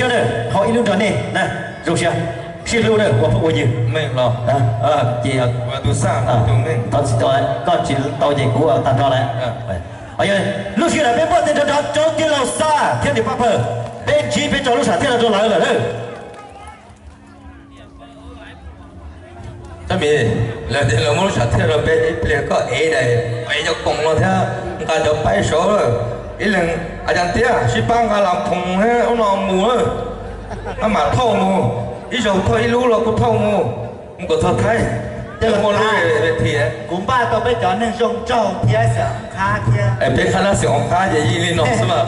Hau ib lub nrog nej na, zoo siab, sib hlub na ua phooj ua ywg. Meej los, ces tus xaj tus meej, thov txim, koj tsis tau ces kuv ua tag nrho lawm. Lub sij hawm peb npuaj tes nrho rau tij laug Xab thiab niam Paj Pawg, peb ntsib peb tso lub sam thiaj rau lawv lawm. Tab mis, lawv tias lawv muab lub sam thiaj rau peb ib pliag koj ev daim, ev cov koom no thiab nqa cov paib saud lawm. Ib leeg a cas tiag sib pab nqa las phoom thiab ub no mus lawm. Maj mam thauj mus, ib zaug thauj ib lub los kuj thauj mus, mus kom txog Thaib. Tej muaj lub ve thi. Kuv npaj tau peb cov neeg zoo nraug thiab xeem qhab thiab. Peb qhab na xeem qhab ces yeej li no xwb mas.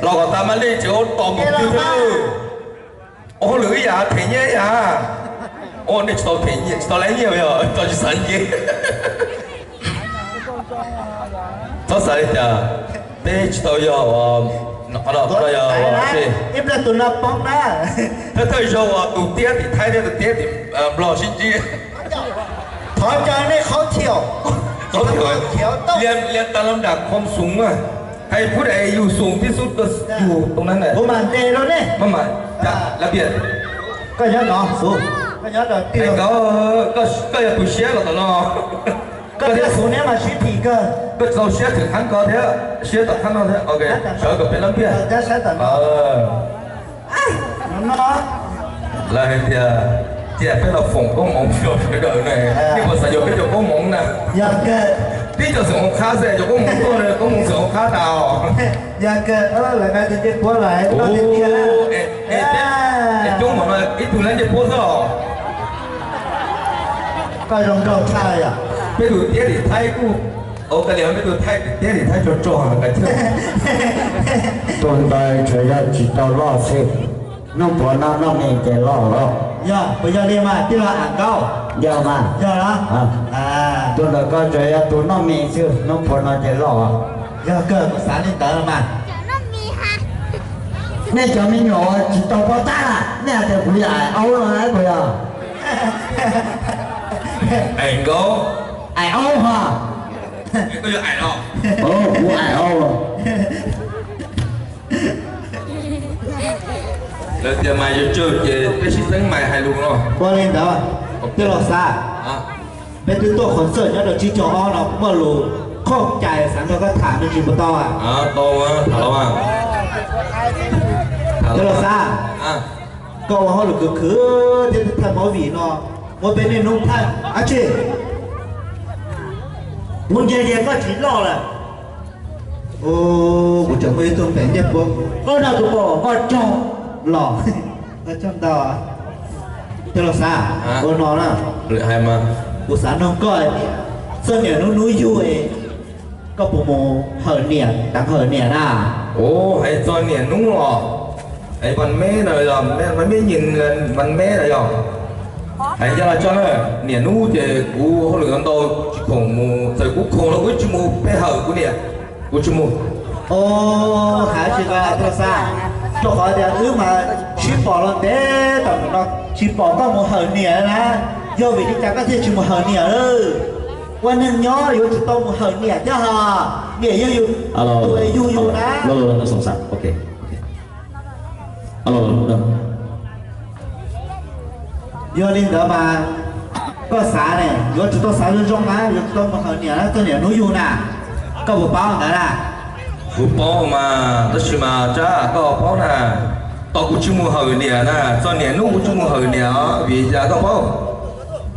Los kom tas mas nej tseem ua tos mus twg thiab. Ua hauj lwm ib yam them nyiaj ib yam. Ua nej tsis tau them nyiaj, tsis tau laib nyiaj yog tsis xav nce. Txhob xav li cas, peb tsis tau yog, no yog ib pliag tus no poob na. Thawj thawj zaug uas tus tiab tim Thaib thiab tus tiab tim Nplog sib ntsib. Thov caw nej khaub thiaum, khaub thiaum, lia tag lab nram khom xoom, hais phub daim yus xoom tib xub yus tau na. Kuv mam ntes rau nej. Maj mam, lab piam. Koj nyob no, koj nyob, koj yog tus siab los tom no. Koj thiab xub neb mas sib phim kawg. Koj tsis tau siab thwm qhab ko thiab, siab tom qhab no thiab. Sawv kom peb lab piam. Lawv hais tias cia peb los foom koob hmoov rau sawv daws na, nej puas xav yuav peb cov koob hmoov na? Peb cov xeem qhab xwb cov koob hmoov tuaj, koob hmoov xeem qhab tas. Coob hmoov no ib tug lab ncej puab xwb os. Koj zoo nraug tshaj yom. Peb tus tiab tim Thaib kuj, ua ka lias peb tus Thaib tiab tim Thaib tso tso ka thiab. Tus ntawd tsuas yog tsis tau loj xwb, hnub puav no noj me ces loj lawm. Yog puas yog li mas tij laug Am Nkaub? Yog mas. Yog los? Tus ntawm koj tsuas yog tus noj me xwb, hnub puav no ces loj. Yog kawg, kuv xav li ntawd mas. Nej cov me nyuam tsis tau paub tab, nej hais tias kuv yog aim aub los puas yog? Aim Nkaub. Aim aub ha. Koj yog aim los? Kuv aim aub. Lawv tias mas yuav tsawg ces peb sib teeb mas hais lus no. Ua li ntawd, tij laug Xab, peb twb tuaj qhov txawj nyob rau tsib caug ob no, muaj lus khoom cai xav nrog koj tham me ntsis puas tau? Tij laug Xab, koj ua hauj lwm khwv khwv thiab thaij movie no, muab peb niaj hnub thaij dab tsi? Kuv ntsia ces koj tsis loj lawm. Kuv tseem muaj ib tug pem ncej puab, koj noj tus pom koj cog los. Koj cog ntau. Tij laug Xab, ua no na, kuv xav nug koj, txoj niam hnub hnub yug koj puas mus hawm niam, deev hawm niam na? Hais txog niam hnub los, hais vas meb no yog, vas meb nyias vas meb no yog, hais yog los tso na. Niam hnub ces kuv hauj lwm ntau, tsis khoom mus, txawm kuv khoom los kuv tsis mus pe hawm kuv niam, kuv tsis mus. Hais tsis tau, tij laug Xab, rau qhov tias wb mas sib pom los ntev tom no tsis pom koj mus hawm niam na. Yog vim li cas koj thiaj tsis mus hawm niam lawm? Ua neeg nyob yuav tsum tau mus hawm niam thiab hos, niam yog yus tus yug yus na. Yog li ntawd mas koj xav ne, yuav tsum tau xav zoo zoo na, yuav tsum tau mus hawm niam na, txoj niam hnub yug na. Koj puas paub ntawd na? Kuv paub mas, tab sis mas Tsab, koj paub na, tau kuv tsis mus hawm niam na, txoj niam hnub kuv tsis mus hawm niam os, vim cas koj paub?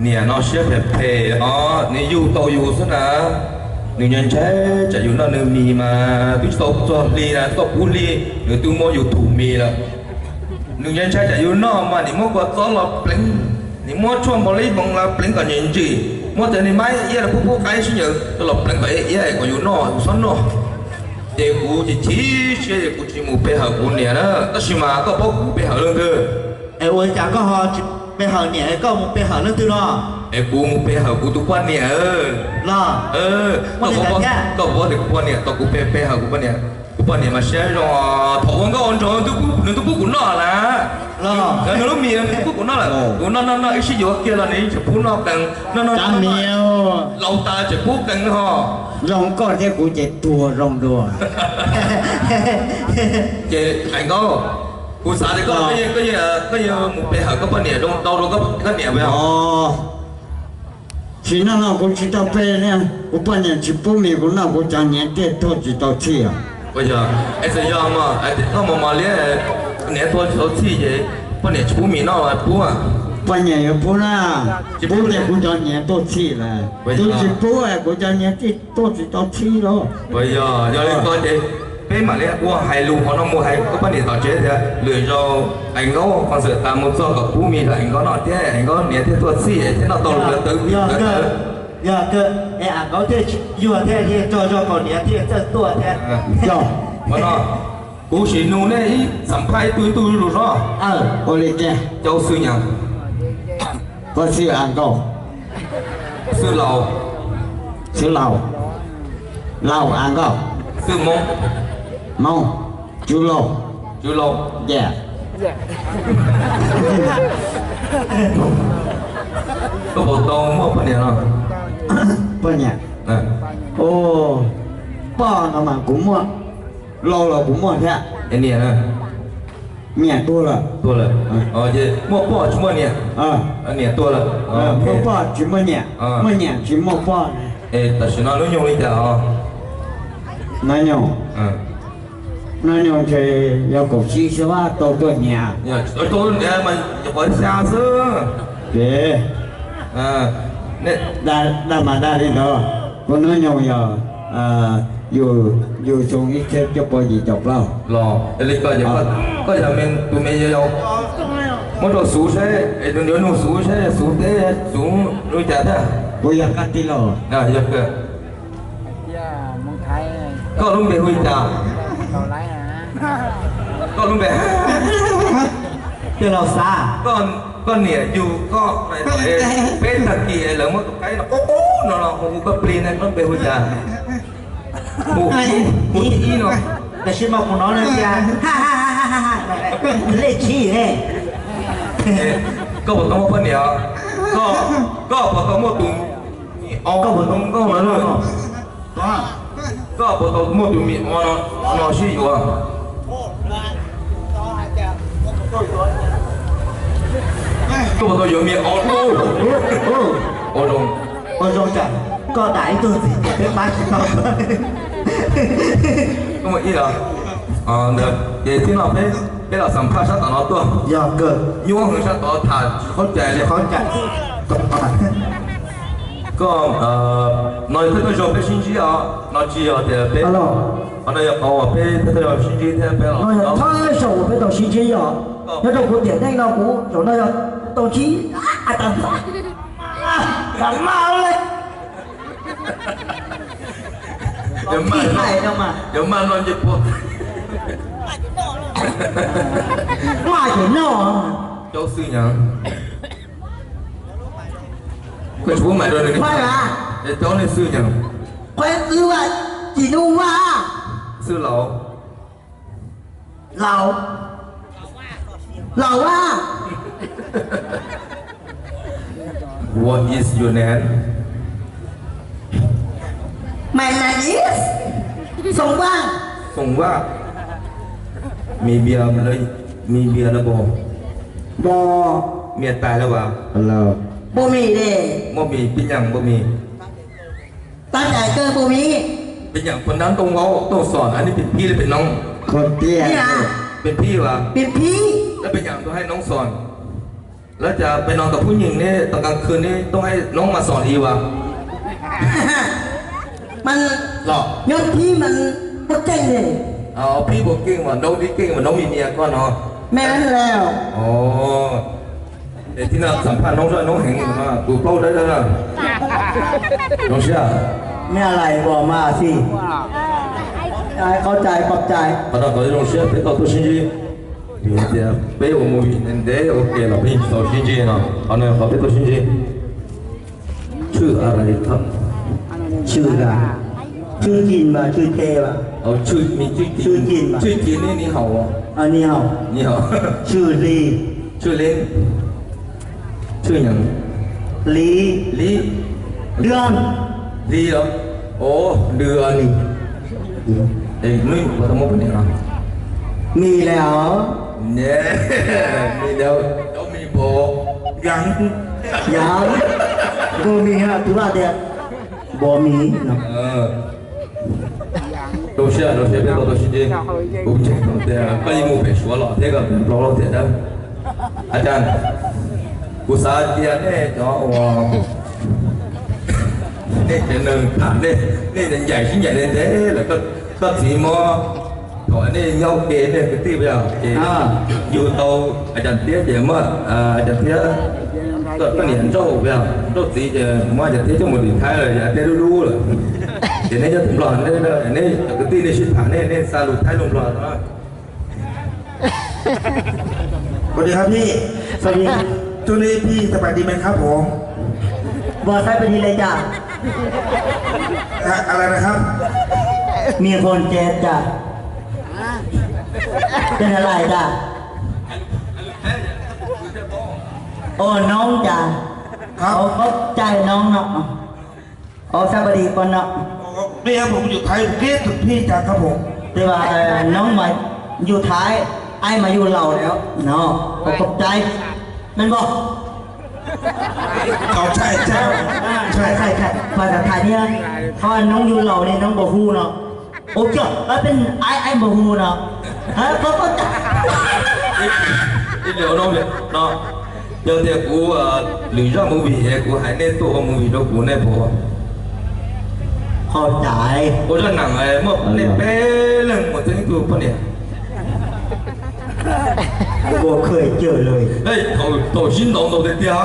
Niam no siab phem phem os, nws yug tau yus xwb na. Nws nyob ntshai tsam yus noj nws mis mas twb tsis tau txog hli na, txog puv hli nws twb muab yus thum mis lawm. Nws nyob ntshai tsam yus noj mas nws muab kua txob los pleev, nws muab tshuaj npaum li moov los pleev kom nyiam ntsim, muab cov niag maib iab los pub pub qaib sib ncaws coj los pleev kom iab iab kom yus noj, yus txhob noj. Ces kuv chim chim siab es kuv tsis mus pe hawm kuv niam na, tab sis mas koj paub kuv pe hawm leej twg? Es ua li cas koj ho tsis pe hawm niam es koj mus pe hawm leej twg no? Es kuv mus pe hawm kuv tus poj niam. Los, koj paub tias kuv poj niam, tau kuv pe pe hawm kuv poj niam, kuv poj niam mas siab zoo, thaum ua nkauj ua nraug nws twb pub kuv noj lawm. Los, nws lub mis nws twb pub kuv noj lawm, kuv noj noj noj ib sij yuav kiag los nws yeej tseem pub noj qees, noj noj noj laus tas tseem pub qees ho. Zoo koj thiab kuv ces tuag zoo dua. Ces hais nkauj, Kuv xav tias koj, koj yeej, koj yeej mus pe hawm koj poj niam zoo tau rau koj niam puas yog? Tsis no no kuv tsis tau pe li, kuv poj niam tsis pub mis kuv noj, kuv cov hniav thiaj tuag tsis tau txhij os. Puas yog? Es txawm yog mas koj mos mos li, hniav tuag tsis tau txhij ces poj niam tsis pub mis noj los pub? Poj niam yuav pub na, pub ces kuv cov hniav tuaj txhij lawm, tus tsis pub kuv cov hniav thiaj tuaj tsis tau txhij lauj. Puas yog? Yog li ko ces peb mam li ua hais lus qhov no mus hais koj poj niam tom tsev tias lwm zaus Am Nkaub concert tas mus txog kom pub mis rau Am Nkaub noj thiab Am Nkaub hniav thiaj tuaj txhij thiab noj tau lwm tus. Yog, yog, es Am Nkaub thiaj yuag thiaj li tso zog kaus hniav thiaj txawj tuaj thiab. Yog, ua no, kuv sim nug nej ib xam phaj ib tug ib tug lus zog. Ua li cas? Cov xwm nyam. Koj xwm Am Nkaub. Xwm Laus. Xwm Laus. Laus Am Nkaub. Xwm Hmoob. Hmoob. Tswv Laus. Tswv Laus. Koj puas tau muaj poj niam no? Poj niam. Poj no mas kuv muaj, Laus los kuv muaj thiab. Niam na? Niam tuag lawm. Tuag lawm. Ces muaj poj tsis muaj niam. Niam tuag lawm. Muaj poj tsis muaj niam, muaj niam tsis muaj poj. Tam sim no hnub nyoog li cas os? Hnub nyoog, hnub nyoog ces yog kaum tsib xwb mas tau tuaj niam. Tau tuaj niam mas nyuam qhuav xya xwb. Ces dag mas dag li ntawd, kuv hnub nyoog yog yug xyoo ib txhiab cuaj pua yim caum plaub. Los li ko, koj yog tus me yau, muab rau Xuv saib, es tus yuav nug Xuv saib Xuv teb Xuv li cas thiab. Kuv yog koj tij laug. Koj lub npe hu li cas? Koj lub npe? Tij laug Xav. Koj niam yug koj, peb tag kis lawv muab tus qaib no qub qub no los hu koj plig ne, koj lub npe hu li cas? Hu, hu ib no. Tam sim no kuv hnov nws tias lej tsib ne. Koj puas tau muaj poj niam? Koj puas tau muaj tus me o, koj puas tau nkauj no? Koj puas tau muaj tus me o no sib yuav? Koj puas tau yuav me o? Ua zoo, ua zoo cas koj dam ib tug ntxiv ces peb pab tsis tau. Koj muaj ib los? Ntawd ces txij no peb, peb los xam phaj sab tom no tuaj. Yog kawg. Nyuaj heev sab tod tham tsis qhaub cai li. Qhaub cai. Koj, no yog thawj thawj zaug peb sib ntsib os, no tsis yog tias peb, qhov no yog qhov uas peb thawj thawj zaug sib ntsib thiab peb los, no yog thawj zaug uas peb tau sib ntsib os. Nyob rau kuv tiam neej no kuv zaum no yog tau ntsib tas tas maj li. Yog maj no nce puag, maj ces noj. Cov xwm nyam. Koj tsis pub mam rau nws, cov nej xwm nyam. Qhov xwm Vaj, Tsim Nuj Vaj. Xwm Laus. Laus. Laus Vaj. What is your name? My name is Xoo Vaj. Xoo Vaj. Mis npias, mis npias lawm pom? Pom. Mis tais lawm as? Pom mis ne. Muaj mis, peb nyaam muaj mis. Tab cais kawg pom mis. Peb nyaam poj nab tooj vaub tooj xom, nej pem phib li pem noob? Pem phib as. Pem phib. Lawv peb nyaam tooj haib noob xom. Lawv cas peb no tau pub nyeem ne, tau kab khw ne, tooj haib noob mas xom li as. Mas nyob phib mas puab keej ne. Phib puab keej mas noob tib keej mas noob mis nias koj no. Me lawm. Es tib no xam phaj noob zoj noob heev, tus plaub dawb dawb na. Zoo siab. Me lais pom mas xij. Qhov no qhov zoo siab peb tau tuaj sib ntsib. Vim tias peb ua movie ntev ua ke los peb yeej tsis tau sib ntsib no, qhov no qhov peb tuaj sib ntsib. Tshwj a la li thawm. Tshwj a. Tshwj Cin mas Tshwj Ces mas. Tshwj Cin, Tshwj Cin ne, Ni Hawm. Ni Hawm. Tshwj Hli. Tshwj Hli. Tshwj Nyeem. Hli. Hli. Dwb. Hli os. Os, Dwb os. Nws puas tau muaj poj niam no? Mis lawm os. Neb, mis neb, cov mis npog, yam, yam, nkaus mis, tus vaj tias npog mis no. Rau siab, rau siab peb tau tau sib ntsib. Kuv tseem tias koj yeej mus pem Suav los thiab koj pem Nplog los tiag dab. A cas kuv xav tias nej cov uas nej cov neeg tham nej, nej ncaim sib ncaim ntev ntev lawm, koj txiv mob, thaum nej nyob ua ke nej kwv tij yog ces yug tau a cas thiab ces muab a cas thiab, koj niam nrauj yog nrauj txiv ces muab a cas thiab coj mus dim Thaib lawm, yog thiab dub dub lawm. Ces neb nyob tus Nplog, neb cov kwv tij nej sib tham nej, nej xa lus Thaib lus Nplog no.สวัสดีครับพี่ สวัสดี ช่วงนี้พี่สบายดีไหมครับผม บอกสบายดีเลยจ้ะ อะ- อะไรนะครับ มีคนเจ็บจ้ะ เป็นอะไรจ้ะ โอ้น้องจ้ะ ครับ เขาเข้าใจน้องเนาะ อ๋อสบายดีก่อนเนาะ อ๋อ นี่ครับ ผมอยู่ไทย ผมคิดถึงพี่จังครับผม แต่ว่า เอ่อ น้องมาอยู่ไทย ไอ้มาอยู่ลาวแล้วเนาะ ขอบใจ แม่นบ่ อ๋อ ใช่ ใช่ ใช่ ใช่ ใช่ ภาษาไทยเนี่ย เพราะว่าน้องอยู่ลาวเนี่ย น้องบ่ฮู้เนาะ โอเค แล้วเป็นไอ้ ไอ้บ่ฮู้เนาะ เออ เขาก็จะ Ib, ib pliag no, yog tias kuv lwm zaj movie es kuv hais nej tuaj ua movie rau kuv nej puas? Qhov cai. Ua zaj nam muaj nej peb leeg mus txeeb ib tug poj niam. Ua khwj cawm lawm. Thaum sib ntaus ntaus tiag tiag,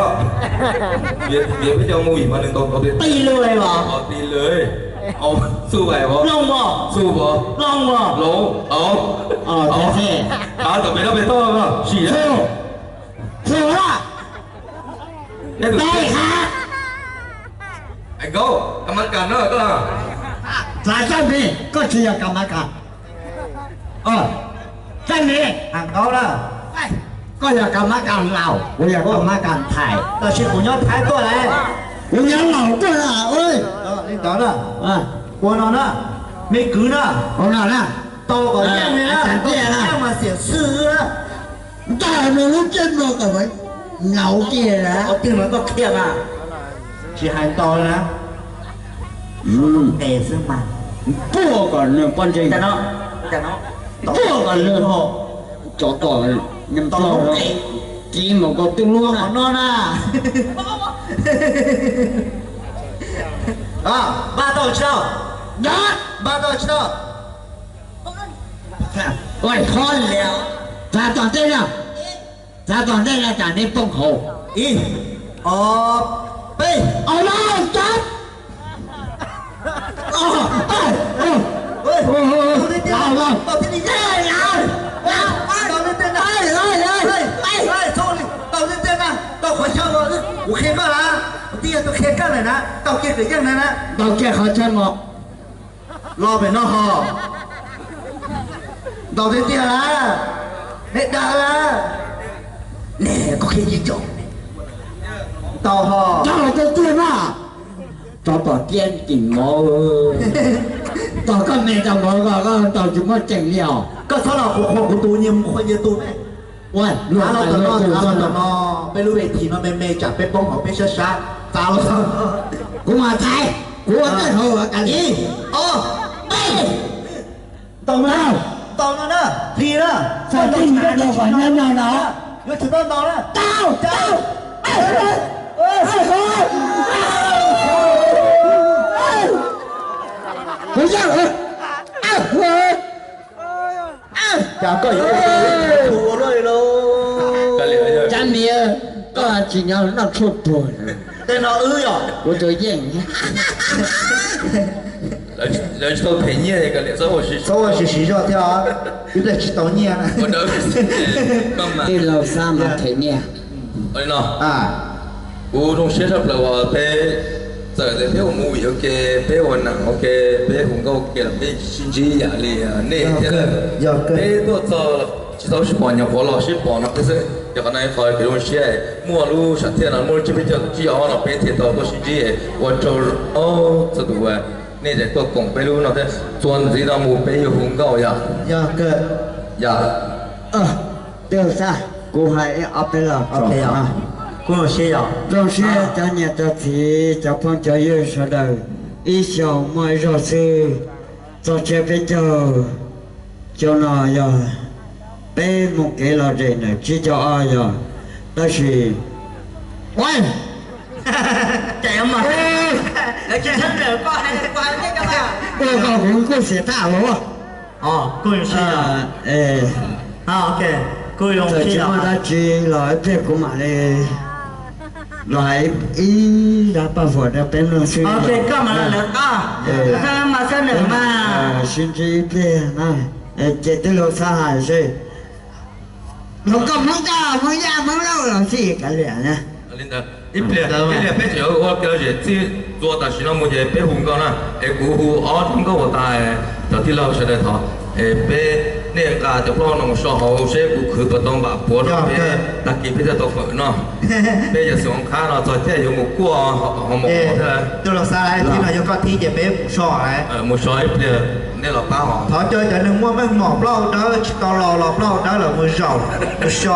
vim peb cov movie mas nws ntaus ntaus tiag tiag. Ti lawm os. Ti lawm. Xub vais os. Looj os. Xub os. Looj os. Looj os. Thaum peb loj peb toj sim. Xub os. Dai ha. Nkauj, kab mab kas no koj. Txav txoj me, koj tsis yog kab mab kas. Txoj me, Nkauj na, koj yog kab mab kas Laus, kuv yog kab mab kas Thaib. Tab sis kuv nyob Thaib tuaj lawm. Kuv nyob Laus tuaj lawm. Li ntawd na, ua no na, me kwv na, ua no na, tau kom yeej li na, tau kom yeej mas xiam xwb na. Ntag, nws lub ceeb no kom Laus kiag na. Qhov twg mas koj qhia mas, tsis hais ntau na. Tes xwb mas, tuaj kom nws poj ntseeg, tuaj kom nws ho, cov tom nws tau lub tes, kiv mus kom twb luab no na. Npaj tau tsis tau? Npaj tau tsis tau? Ua qhov li, txav tom ntej na, txav tom ntej na, tsam neb poob hauv. Ib, ob, peb, ua lawm, tsab. Tau li tiag na, tau li tiag na, tau qhov chaw no, kuv qhia koj na, kuv twb yog tus qhia koj lawm na, tau kiag kwv yeej na, tau kiag qhov chaw no. Los pem no ho. Ntaus tiag tiag lawm. Nej dag lawm. Neb koj qhia ib co. Ntaus ho. Ntaus tiag tiag na. Tsov tom tiaj tim mov. Tog koj me tau mov ko koj ntaus tsis muaj tseem li os. Koj txhob los qhuas qhuas kuv tus, nyias mus qhuas nyias tus. Ua, los tom no, los tom no, peb lub ve thim no me me tsam peb poob hauv peb sab sab. Txav los. Kuv mas txav, kuv ua tej hauv ua kas. Ib, ob, peb. Ntaus no, ntaus no na, thim na. Txog tej no rau kom nyob no no. Yuav tsum tau ntaus na. Tau, tau. Kuv yog. Cas koj yuav ua luaj li lauj? Tsab niag, koj tsis nyob noj tshuaj tuag. Tej no wb yog kuv tus yeej. Lawv tsis tau them nyiaj, txhob ua siv zog thiab, ib pliag tsis tau nyiaj. Tij laug Xab mas them nyiaj. Kuv zoo siab tshaj plaws uas peb txawm tias peb ua movie ua ke, peb ua nam ua ke, peb hu nkauj ua ke los peb sib ntsib yam li nej thiab. Peb tuaj txog tsis tau sib pom, nyuam qhuav los sib pom no peb xwb. Ces qhov no qhov kev zoo siab, muaj lub sam thiaj no, muaj lub tsib peb caug tsib yog no peb thiaj tau tuaj sib ntsib ua rau ob txog tus uas nej tuaj koom peb lub no thiab. Txuas ntxiv no mus peb yuav hu nkauj yom. Yog. Tej xab, kuv hais ob peb los tso. Zoo siab cov niam cov txiv cov phooj cov ywg sawv daws, ib xyoos muaj ib zaug xwb, txog tsiab peb caug, xyoo no yog peb mus kev los zem ntawm tsib caug ob yog, tab sis ua kom kuv kuj xiam tag los. Txawm tsis muaj dab tsi los ib pliag kuv mam li los hais ib zaj paj huam rau peb mloog xwb. Sib ntsib ib pliag na, ces tij laug xav hais seb, hluas nkauj Hmoob Dawb, Hmoob Yaj, Hmoob Lauj los xij kav liam na. Ib pliag, ib pliag peb tseem yuav ua kev lom zem txij txua tam sim no mus ces peb hu nkauj na, es kuv hu ob nkauj uas tas, cov tij laug sawv daws thov, es peb nej nqa cov plaub hau no mus so hauv seb kuv khwv puas tau npam puav rau peb, tag kis peb thiaj tau fawm noj. Peb yog xeem Hmoob Qhab no txog caij yuav mus kuaj ho mus thiab. Tus los xav lawm thiab no yog koj thib ces peb mus so lawm. Mus so ib pliag nej los pab os. Thov caw cov neeg muaj meej mom plaub hau dawb tsis tau los los plaub hau dawb los mus zaum mus so.